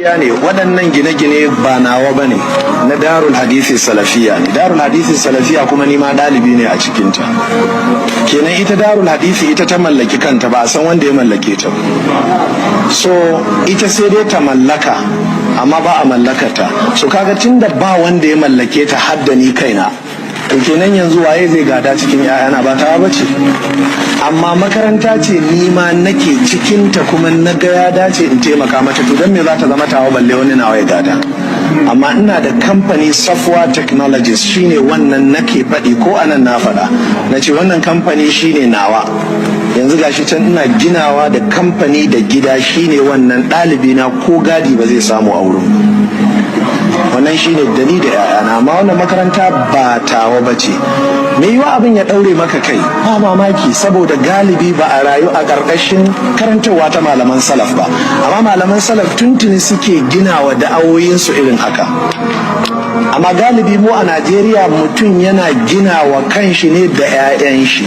Ya ne waɗannan gine-gine ba nawa ba ne, na Darul Hadisi Salafiya ne. Darul Hadisi Salafiya kuma ni ma ɗalibi ne a cikinta. Kenan ita Darul Hadisi ita ta mallaki kanta, ba a san wanda ya mallake ta. So ita sai dai ta mallaka, amma ba a mallakata. So kaga tunda ba wanda ya mallake ta hadda ni kaina, to kenan yanzu waye zai gada cikin 'ya'yana? Ba tawa bace, amma makaranta ce ni ma nake cikinta, kuma na ga ya dace in taimaka mata. To don me za ta zama tawa balle wani nawa ya gada? Amma ina da kamfani, Software Technologies, shine wannan nake faɗi. Ko anan na faɗa, na ce wannan kamfani shine nawa. Yanzu gashi can ina ginawa da kamfani da gida, shine wannan. Ɗalibi na ko gadi ba zai samu a wurin. Wannan shine da ni da 'ya'yana, amma wannan makaranta ba tawa ba ce. Me yiwa abin ya ɗaure maka kai, ba mamaki, saboda galibi ba a rayu a ƙarƙashin karantarwa ta malaman salaf ba. Amma malaman salaf tuntuni suke ginawa da'awoyinsu irin haka. Amma galibi mu a Najeriya mutum yana gina wa kanshi ne da 'ya'yan shi.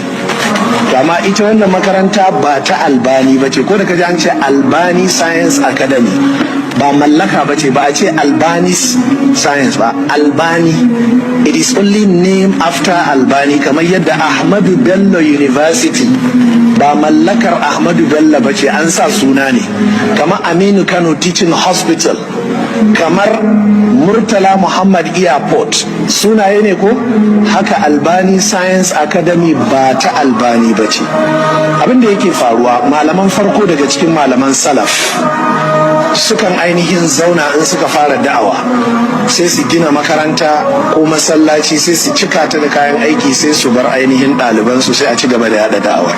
Amma ita wannan makaranta ba ta Albani ba ce. Ko da kaji an ce Albani Science Academy, ba mallaka ba ce. Ba a ce Albani Science ba, Albani. It is only named after Albani, kamar yadda Ahmadu Bello University ba mallakar Ahmadu Bello ba ce, an sa suna ne, kamar Aminu Kano Teaching Hospital, kamar Murtala Muhammad Airport, sunaye ne. Ko haka Albani Science Academy ba ta Albani ba ce. Abin da yake faruwa, malaman farko daga cikin malaman salaf sukan ainihin zauna, in suka fara da'awa sai su gina makaranta ko masallaci, sai su cika ta da kayan aiki, sai su bar ainihin ɗalibansu, sai a ci gaba da yada da'awar.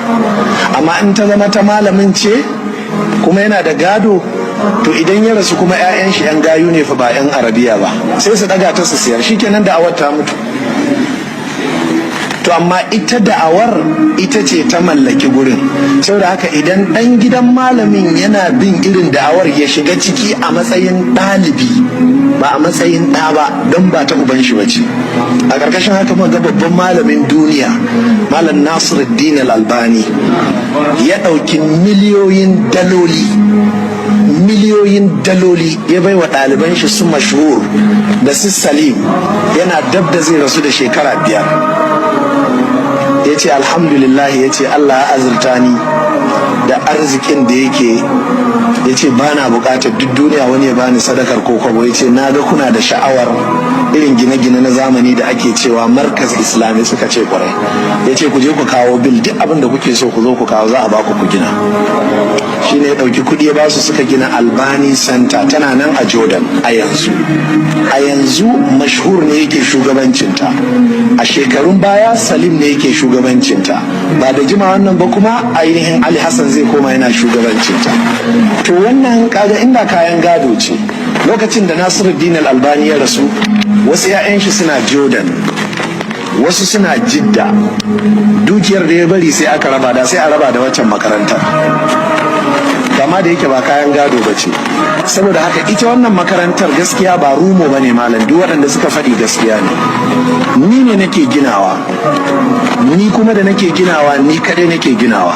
Amma in ta zama ta malamin ce kuma yana da gado, to idan ya rasu kuma 'ya'yan shi 'yan gayu ne fa, ba 'yan arabiya ba, sai su daga ta su siyar, shikenan da'awar ta mutu. To amma ita da'awar ita ce ta mallaki gurin. Saboda haka idan ɗan gidan malamin yana bin irin da'awar, ya shiga ciki a matsayin ɗalibi, ba a matsayin ɗa ba, don ba ta uban shi bace. A ƙarƙashin haka muka ga babban malamin duniya, Malam Nasiruddin Al-Albani, ya ɗauki miliyoyin daloli, miliyoyin daloli, ya bai wa ɗaliban shi su Mashhur da su Salim. Yana dab da zai rasu da shekara 5, ya ce, "Alhamdulillah," ya ce, "Allah ya azurta ni da arzikin da yake," ya ce, "ba na bukatar duk duniya wani ya bani sadakar ko kwabo." Ya ce, "Na ga kuna da sha'awar irin gine-gine na zamani da ake cewa markaz islami." Suka ce, "Kwarai." Ya ce, "Ku je ku kawo bill, duk abin da kuke so ku zo ku kawo, za a baku ku gina." Shine ya ɗauki kuɗi ya basu, suka gina Albani Center, tana nan a Jordan a yanzu. A yanzu Mashhur ne yake shugabancinta, a shekarun baya Salim ne yake shugabancinta, ba da jima wannan ba kuma ainihin Ali Hassan zai koma yana shugabancinta. To wannan kaga inda kayan gado ce, lokacin da Nasiruddin Albani ya rasu, wasu 'ya'yan shi suna Jordan, wasu suna Jidda. Dukiyar da ya bari sai aka raba da, sai a raba da waccan makarantar. Kama da yake ba kayan gado ba ce. Saboda haka ita wannan makarantar gaskiya ba rumour ba ne, malam. Duk waɗanda suka faɗi gaskiya ne. Ni ne nake ginawa, ni kuma da nake ginawa ni kaɗai nake ginawa,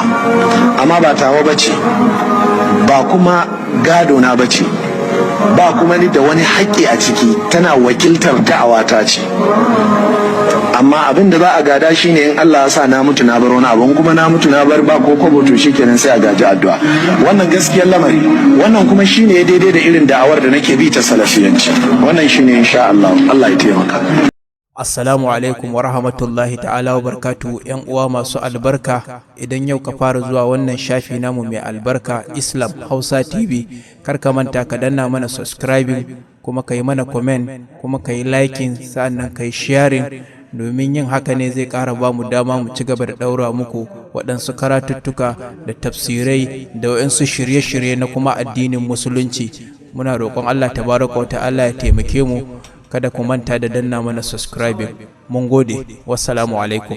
amma ba tawa ba ce, ba kuma gado na ba ce, ba kuma ni da wani haƙƙi a ciki. Tana wakiltar da'awa ta ce. Amma abin da za a gada shine in Allah ya sa na mutu na bar wani abu. Kuma na mutu na bar ba ko kwabo, to shikenan, sai a gaji addu'a. Wannan gaskiyar lamari. Wannan kuma shine daidai da irin da'awar da nake bi ta salafiyanci. Wannan shine, insha Allah. Allah ya taimaka. Assalamu alaikum wa rahmatullahi ta'ala wa barkatu. ‘Yan uwa masu albarka, idan yau ka fara zuwa wannan shafi namu mai albarka, Islam Hausa TV, kar ka manta ka danna mana subscribing, kuma ka yi mana comment, kuma ka yi liking, sa'annan ka yi sharing, domin yin haka ne zai ƙara ba mu dama mu ci gaba da ɗaura muku waɗansu karatuttuka da tafsirai da waɗansu shirye-shirye na kuma addinin Musulunci. Muna roƙon Allah tabaraka wa ta'ala ya taimake mu. Kada ku manta da danna mana subscribing. Mun gode. Wassalamu alaikum.